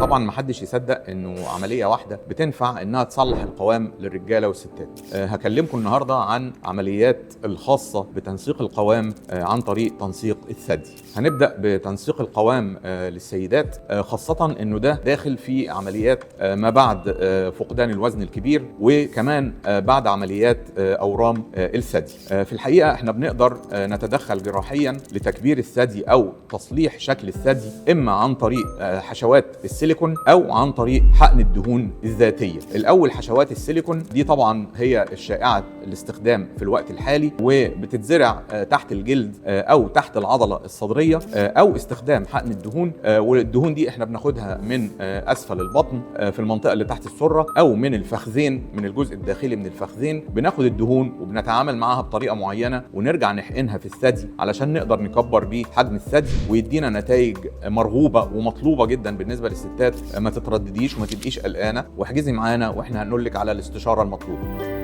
طبعا ما حدش يصدق انه عملية واحدة بتنفع انها تصلح القوام للرجاله والستات. هكلمكم النهارده عن عمليات الخاصة بتنسيق القوام عن طريق تنسيق الثدي. هنبدا بتنسيق القوام للسيدات، خاصة انه ده داخل في عمليات ما بعد فقدان الوزن الكبير، وكمان بعد عمليات اورام الثدي. في الحقيقة احنا بنقدر نتدخل جراحيا لتكبير الثدي او تصليح شكل الثدي، اما عن طريق حشوات السيليكون او عن طريق حقن الدهون الذاتية. الاول حشوات السيليكون دي طبعا هي الشائعة الاستخدام في الوقت الحالي، وبتتزرع تحت الجلد او تحت العضلة الصدرية، او استخدام حقن الدهون. والدهون دي احنا بناخدها من اسفل البطن في المنطقة اللي تحت السرة، او من الفخذين، من الجزء الداخلي من الفخذين. بناخد الدهون وبنتعامل معاها بطريقة معينة ونرجع نحقنها في الثدي علشان نقدر نكبر بيه حجم الثدي ويدينا نتائج مرغوبة ومطلوبه جدا بالنسبة للستات. ما تتردديش وما تبقيش قلقانة، واحجزي معانا واحنا هنقول لك على الاستشارة المطلوبة.